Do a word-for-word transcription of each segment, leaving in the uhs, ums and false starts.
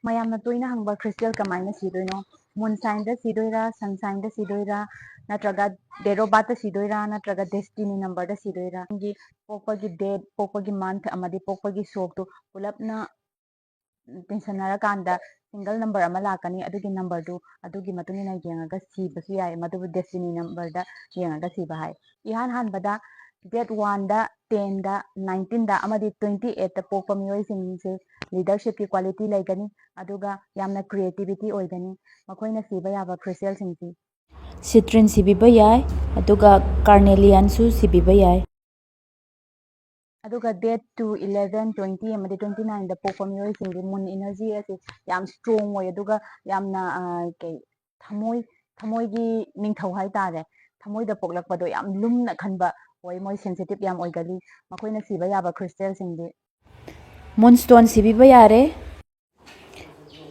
ꯃꯌꯥꯝꯅ ꯇꯣꯏꯅ ꯍꯪꯕ crystal ꯀꯃꯥꯏꯅ ꯁꯤꯗꯣꯏꯅꯣ? Moon signꯗ ꯁꯤꯗꯣꯏꯔꯥ, sun signꯗ ꯁꯤꯗꯣꯏꯔꯥ, ꯅꯠꯇ꯭ꯔꯒ date of birthꯗ ꯁꯤꯗꯣꯏꯔꯥ, ꯅꯠꯇ꯭ꯔꯒ destiny numberꯗ ꯁꯤꯗꯣꯏꯔꯥ? ꯅꯪꯒꯤ ꯄꯣꯛꯄꯒꯤ date, ꯄꯣꯛꯄꯒꯤ month ꯑꯃꯗꯤ ꯄꯣꯛꯄꯒꯤ ꯁꯣꯛꯇꯨ ꯄꯨꯂꯞꯅ ꯇꯤꯟꯁꯟꯅꯔꯀꯥꯟꯗ single number ꯑꯃ ꯂꯥꯛꯀꯅꯤ꯫ ꯑꯗꯨꯒꯤ numberꯗꯨ ꯑꯗꯨꯒꯤ ꯃꯇꯨꯡ ꯏꯟꯅ ꯌꯦꯡꯉꯒ ꯁꯤꯕꯁꯨ ꯌꯥꯏ, ꯃꯗꯨꯕꯨ destiny numberꯗ ꯌꯦꯡꯉꯒ ꯁꯤꯕ ꯍꯥꯏ꯫ ꯏꯍꯥꯟ ꯍꯥꯟꯕꯗ date oneꯗ, tenꯗ, nineteenꯗ ꯑꯃꯗꯤ twenty eightꯇ ꯄꯣꯛꯄ ꯃꯤꯑꯣꯏꯁꯤꯡꯁꯦ leadershipꯀꯤ quality ꯂꯩꯒꯅꯤ, ꯑꯗꯨꯒ ꯌꯥꯝꯅ creativity ꯑꯣꯏꯒꯅꯤ꯫ ꯃꯈꯣꯏꯅ ꯁꯤꯕ ꯌꯥꯕ crystalꯁꯤꯡꯁꯤ citrine ꯁꯤꯕꯤꯕ ꯌꯥꯏ, ꯑꯗꯨꯒ carnelianꯁꯨ ꯁꯤꯕꯤꯕ ꯌꯥꯏ꯫ ꯑꯗꯨꯒ date two, eleven, twenty ꯑꯃꯗꯤ twenty nineꯗ ꯄꯣꯛꯄ ꯃꯤꯑꯣꯏꯁꯤꯡꯗꯤ moon energy ꯑꯁꯤ ꯌꯥꯝ strong ꯑꯣꯏ, ꯑꯗꯨꯒ ꯌꯥꯝꯅ, ꯑ, ꯀꯩ, ꯊꯃꯣꯏ, ꯊꯃꯣꯏꯒꯤ ꯅꯤꯡꯊꯧ ꯍꯥꯏꯇꯥꯔꯦ, ꯊꯃꯣꯏꯗ ꯄꯣꯛꯂꯛꯄꯗꯣ ꯌꯥꯝ ꯂꯨꯝꯅ ꯈꯟꯕ ꯑꯣꯏ꯫ ꯃꯣꯏ sensitive ꯌꯥꯝ ꯑꯣꯏꯒꯜꯂꯤ꯫ ꯃꯈꯣꯏꯅ ꯁꯤꯕ ꯌꯥꯕ crystalꯁꯤꯡꯗꯤ moonstone ꯁꯤꯕꯤꯕ ꯌꯥꯔꯦ,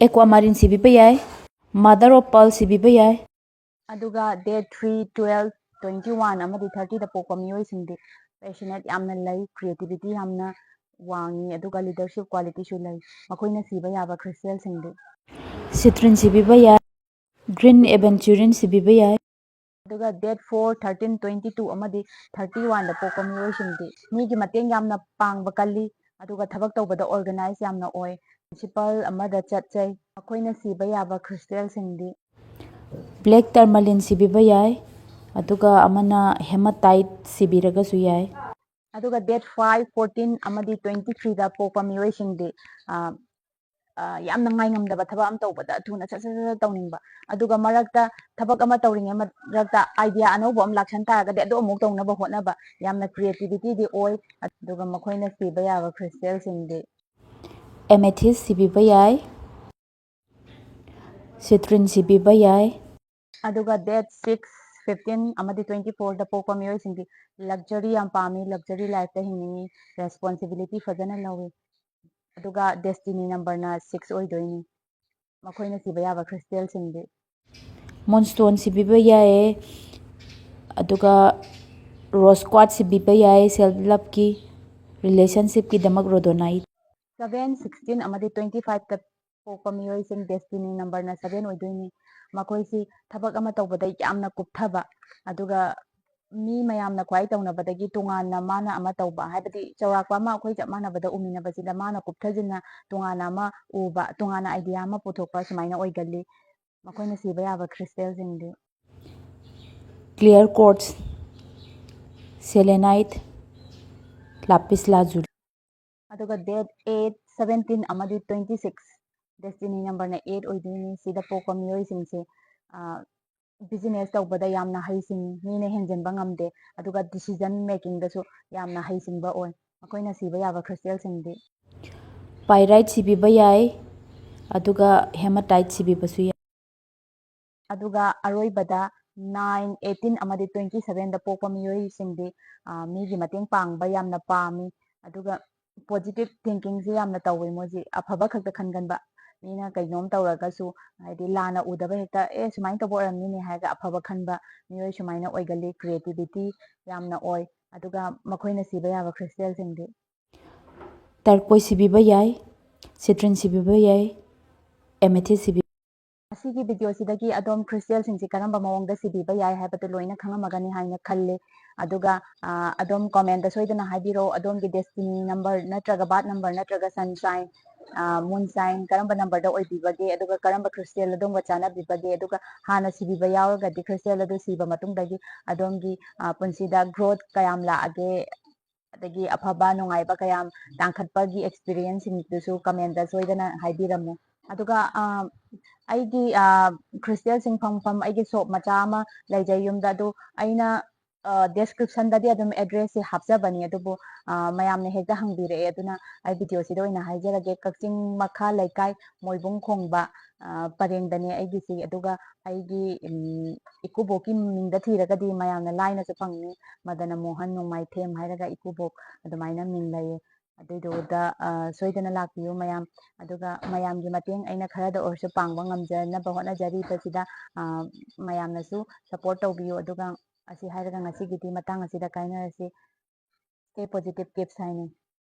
aquamarine ꯁꯤꯕꯤꯕ ꯌꯥꯏ, mother of pearl ꯁꯤꯕꯤꯕ ꯌꯥꯏ꯫ ꯑꯗꯨꯒ date three, twelve, twenty one ꯑꯃꯗꯤ thirtyꯗ ꯄꯣꯛꯄ ꯃꯤꯑꯣꯏꯁꯤꯡꯗꯤ passionate ꯌꯥꯝꯅ ꯂꯩ, creativity ꯌꯥꯝꯅ ꯋꯥꯡꯉꯤ, ꯑꯗꯨꯒ leadership qualityꯁꯨ ꯂꯩ꯫ ꯃꯈꯣꯏꯅ ꯁꯤꯕ ꯌꯥꯕ crystalꯁꯤꯡꯗꯤ citrine ꯁꯤꯕꯤꯕ ꯌꯥꯏ, green aventurine ꯁꯤꯕꯤꯕ ꯌꯥꯏ꯫ ꯑꯗꯨꯒ date four, thirteen, twenty two ꯑꯃꯗꯤ thirty oneꯗ ꯄꯣꯛꯄ ꯃꯤꯑꯣꯏꯁꯤꯡꯗꯤ ꯃꯤꯒꯤ ꯃꯇꯦꯡ ꯌꯥꯝꯅ ꯄꯥꯡꯕ ꯀꯜꯂꯤ, ꯑꯗꯨꯒ ꯊꯕꯛ ꯇꯧꯕꯗ organize ꯌꯥꯝꯅ ꯑꯣꯏ, principle ꯑꯃꯗ ꯆꯠꯆꯩ꯫ ꯃꯈꯣꯏꯅ ꯁꯤꯕ ꯌꯥꯕ crystalꯁꯤꯡꯗꯤ black tourmaline ꯁꯤꯕꯤꯕ ꯌꯥꯏ, ꯑꯗꯨꯒ ꯑꯃꯅ hematite ꯁꯤꯕꯤꯔꯒꯁꯨ ꯌꯥꯏ꯫ ꯑꯗꯨꯒ date five, fourteen ꯑꯃꯗꯤ twenty threeꯗ ꯄꯣꯛꯄ ꯃꯤꯑꯣꯏꯁꯤꯡꯗꯤ, ꯑ, ꯑ, ꯌꯥꯝꯅ ꯉꯥꯏꯉꯝꯗꯕ ꯊꯕꯛ ꯑꯃ ꯇꯧꯕꯗ ꯊꯨꯅ ꯁꯠ ꯁꯠ ꯁꯠ ꯁꯠ ꯇꯧꯅꯤꯡꯕ, ꯑꯗꯨꯒ ꯃꯔꯛꯇ ꯊꯕꯛ ꯑꯃ ꯇꯧꯔꯤꯉꯩ ꯃꯔꯛꯇ idea ꯑꯅꯧꯕ ꯑꯃ ꯂꯥꯛꯁꯟ ꯇꯥꯔꯒꯗꯤ ꯑꯗꯨ ꯑꯃꯨꯛ ꯇꯧꯅꯕ ꯍꯣꯠꯅꯕ, ꯌꯥꯝꯅ creativityꯗꯤ ꯑꯣꯏ꯫ ꯑꯗꯨꯒ ꯃꯈꯣꯏꯅ ꯁꯤꯕ ꯌꯥꯕ crystalꯁꯤꯡꯗꯤ amethyst ꯁꯤꯕꯤꯕ ꯌꯥꯏ, citrine ꯁꯤꯕꯤꯕ ꯌꯥꯏ꯫ ꯑꯗꯨꯒ date six, fifteen ꯑꯃꯗꯤ twenty fourꯗ ꯄꯣꯛꯄ ꯃꯤꯑꯣꯏꯁꯤꯡꯗꯤ luxury ꯌꯥꯝ ꯄꯥꯝꯃꯤ, luxury lifeꯇ ꯍꯤꯡꯅꯤꯡꯉꯤ, responsibility ꯐꯖꯅ ꯂꯧꯏ꯫ ꯑꯗꯨꯒ destiny numberꯅ six ꯑꯣꯏꯗꯣꯏꯅꯤ꯫ ꯃꯈꯣꯏꯅ ꯁꯤꯕ ꯌꯥꯕ crystalꯁꯤꯡꯗꯤ moonstone ꯁꯤꯕꯤꯕ ꯌꯥꯏ, ꯑꯗꯨꯒ rose quartz ꯁꯤꯕꯤꯕ ꯌꯥꯏ, self loveꯀꯤ, relationshipꯀꯤꯗꯃꯛ rhodonite꯫ Seven, sixteen ꯑꯃꯗꯤ twenty fiveꯇ ꯄꯣꯛꯄ ꯃꯤꯑꯣꯏꯁꯤꯡ, destiny number ꯅ seven ꯑꯣꯏꯗꯣꯏꯅꯤ꯫ ꯃꯈꯣꯏꯁꯤ ꯊꯕꯛ ꯑꯃ ꯇꯧꯕꯗ ꯌꯥꯝꯅ ꯀꯨꯞꯊꯕ, ꯑꯗꯨꯒ ꯃꯤ ꯃꯌꯥꯝꯅ ꯈ꯭ꯋꯥꯏ ꯇꯧꯅꯕꯗꯒꯤ ꯇꯣꯉꯥꯟꯅ ꯃꯥꯅ ꯑꯃ ꯇꯧꯕ, ꯍꯥꯏꯕꯗꯤ ꯆꯥꯎꯔꯥꯛꯄ ꯑꯃ ꯑꯩꯈꯣꯏ ꯆꯞ ꯃꯥꯟꯅꯕꯗ ꯎꯃꯤꯟꯅꯕꯁꯤꯗ ꯃꯥꯅ ꯀꯨꯞꯊꯖꯤꯟꯅ ꯇꯣꯉꯥꯟꯅ ꯑꯃ ꯎꯕ, ꯇꯣꯉꯥꯟꯅ idea ꯑꯃ ꯄꯨꯊꯣꯛꯄ ꯁꯨꯃꯥꯏꯅ ꯑꯣꯏꯒꯜꯂꯤ꯫ ꯃꯈꯣꯏꯅ ꯁꯤꯕ ꯌꯥꯕ crystal ꯁꯤꯡꯗꯤ clear quartz, selenite, lapis lazuli꯫ ꯑꯗꯨꯒ date eight, seventeen ꯑꯃꯗꯤ twenty six, destiny number ꯅ eight ꯑꯣꯏꯗꯣꯏꯅꯤ꯫ ꯁꯤꯗ ꯄꯣꯛꯄ ꯃꯤꯑꯣꯏꯁꯤꯡꯁꯦ business ꯇꯧꯕꯗ ꯌꯥꯝꯅ ꯍꯩꯁꯤꯡꯉꯤ, ꯃꯤꯅ ꯍꯦꯟꯖꯤꯟꯕ ꯉꯝꯗꯦ, ꯑꯗꯨꯒ decision making ꯗꯁꯨ ꯌꯥꯝꯅ ꯍꯩꯁꯤꯡꯕ ꯑꯣꯏ꯫ ꯃꯈꯣꯏꯅ ꯁꯤꯕ ꯌꯥꯕ crystal ꯁꯤꯡꯗꯤ pyrite ꯁꯤꯕꯤꯕ ꯌꯥꯏ, ꯑꯗꯨꯒ hematite ꯁꯤꯕꯤꯕꯁꯨ ꯌꯥꯏ꯫ ꯑꯗꯨꯒ ꯑꯔꯣꯏꯕꯗ nine, eighteen ꯑꯃꯗꯤ twenty seven ꯗ ꯄꯣꯛꯄ ꯃꯤꯑꯣꯏꯁꯤꯡꯗꯤ ꯃꯤꯒꯤ ꯃꯇꯦꯡ ꯄꯥꯡꯕ ꯌꯥꯝꯅ ꯄꯥꯝꯃꯤ, ꯑꯗꯨꯒ positive thinking ꯁꯤ ꯌꯥꯝꯅ ꯇꯧꯋꯤ꯫ ꯃꯣꯏꯁꯤ ꯑꯐꯕ ꯈꯛꯇ ꯈꯟꯒꯟꯕ, ꯃꯤꯅ ꯀꯩꯅꯣꯝ ꯇꯧꯔꯒꯁꯨ ꯍꯥꯏꯗꯤ ꯂꯥꯟꯅ ꯎꯗꯕ, ꯍꯦꯛꯇ ꯑꯦ ꯁꯨꯃꯥꯏꯅ ꯇꯧꯕ ꯑꯣꯏꯔꯝꯅꯤꯅꯦ ꯍꯥꯏꯔꯒ ꯑꯐꯕ ꯈꯟꯕ ꯃꯤꯑꯣꯏ ꯁꯨꯃꯥꯏꯅ ꯑꯣꯏꯒꯜꯂꯤ꯫ Creativity ꯌꯥꯝꯅ ꯑꯣꯏ꯫ ꯑꯗꯨꯒ ꯃꯈꯣꯏꯅ ꯁꯤꯕ ꯌꯥꯕ crystal ꯁꯤꯡꯗꯤ turquoise ꯁꯤꯕꯤꯕ ꯌꯥꯏ, citrine ꯁꯤꯕꯤꯕ ꯌꯥꯏ, amethyst ꯁꯤꯕꯤ ꯑꯁꯤꯒꯤ video ꯁꯤꯗꯒꯤ ꯑꯗꯣꯝ crystal ꯁꯤꯡꯁꯤ ꯀꯔꯝꯕ ꯃꯑꯣꯡꯗ ꯁꯤꯕꯤꯕ ꯌꯥꯏ ꯍꯥꯏꯕꯗꯨ ꯂꯣꯏꯅ ꯈꯪꯉꯝꯃꯒꯅꯤ ꯍꯥꯏꯅ ꯈꯜꯂꯤ꯫ ꯑꯗꯨꯒ ꯑꯗꯣꯝ comment ꯇ ꯁꯣꯏꯗꯅ ꯍꯥꯏꯕꯤꯔꯛꯑꯣ, ꯑꯗꯣꯝꯒꯤ destiny number ꯅꯠꯇ꯭ꯔꯒ birth number ꯅꯠꯇ꯭ꯔꯒ sun sign, moon sign ꯀꯔꯝꯕ number ꯗ ꯑꯣꯏꯕꯤꯕꯒꯦ, ꯑꯗꯨꯒ ꯀꯔꯝꯕ crystal ꯑꯗꯣꯝꯒ ꯆꯥꯟꯅꯕꯤꯕꯒꯦ, ꯑꯗꯨꯒ ꯍꯥꯟꯅ ꯁꯤꯕꯤꯕ ꯌꯥꯎꯔꯒꯗꯤ crystal ꯑꯗꯨ ꯁꯤꯕ ꯃꯇꯨꯡꯗꯒꯤ ꯑꯗꯣꯝꯒꯤ ꯄꯨꯟꯁꯤꯗ growth ꯀꯌꯥꯝ ꯂꯥꯛꯑꯒꯦ, ꯑꯗꯒꯤ ꯑꯐꯕ ꯅꯨꯡꯉꯥꯏꯕ ꯀꯌꯥꯝ ꯇꯥꯡꯈꯠꯄꯒꯤ experience ꯁꯤꯡꯗꯨꯁꯨ comment ꯇ ꯁꯣꯏꯗꯅ ꯍꯥꯏꯕꯤꯔꯝꯃꯨ꯫ ꯑꯗꯨꯒ ꯑꯩꯒꯤ crystal ꯁꯤꯡ ꯐꯪꯐꯝ ꯑꯩꯒꯤ shop ꯃꯆꯥ ꯑꯃ ꯂꯩꯖꯩ ꯌꯨꯝꯗ, ꯑꯗꯨ ꯑꯩꯅ description ꯗꯗꯤ ꯑꯗꯨꯝ address ꯁꯦ ꯍꯥꯞꯆꯕꯅꯤ, ꯑꯗꯨꯕꯨ ꯃꯌꯥꯝꯅ ꯍꯦꯛꯇ ꯍꯪꯕꯤꯔꯛꯑꯦ, ꯑꯗꯨꯅ ꯑꯩ video ꯁꯤꯗ ꯑꯣꯏꯅ ꯍꯥꯏꯖꯔꯒꯦ꯫ ꯀꯛꯆꯤꯡ ꯃꯈꯥ ꯂꯩꯀꯥꯏ ꯃꯣꯏꯕꯨꯡ ꯈꯣꯡꯕ ꯄꯔꯦꯡꯗꯅꯦ ꯑꯩꯒꯤꯁꯤ꯫ ꯑꯗꯨꯒ ꯑꯩꯒꯤ ꯏꯀꯨꯕꯣꯛꯀꯤ ꯃꯤꯡꯗ ꯊꯤꯔꯒꯗꯤ ꯃꯌꯥꯝꯅ ꯂꯥꯏꯅꯁꯨ ꯐꯪꯅꯤ, ꯃꯗꯅ ꯃꯣꯍꯟ ꯅꯣꯡꯃꯥꯏꯊꯦꯝ ꯍꯥꯏꯔꯒ ꯏꯀꯨꯕꯣꯛ ꯑꯗꯨꯃꯥꯏꯅ ꯃꯤꯡ ꯂꯩꯌꯦ꯫ ꯑꯗꯨꯏꯗꯨꯗ ꯁꯣꯏꯗꯅ ꯂꯥꯛꯄꯤꯌꯨ ꯃꯌꯥꯝ꯫ ꯑꯗꯨꯒ ꯃꯌꯥꯝꯒꯤ ꯃꯇꯦꯡ ꯑꯩꯅ ꯈꯔꯗ ꯑꯣꯏꯔꯁꯨ ꯄꯥꯡꯕ ꯉꯝꯖꯅꯕ ꯍꯣꯠꯅꯖꯔꯤꯕꯁꯤꯗ ꯃꯌꯥꯝꯅꯁꯨ support ꯇꯧꯕꯤꯌꯨ꯫ ꯑꯗꯨꯒ ꯑꯁꯤ ꯍꯥꯏꯔꯒ ꯉꯁꯤꯒꯤꯗꯤ ꯃꯇꯥꯡ ꯑꯁꯤꯗ ꯀꯥꯏꯅꯔꯁꯤ꯫ Stay positive, keep shining꯫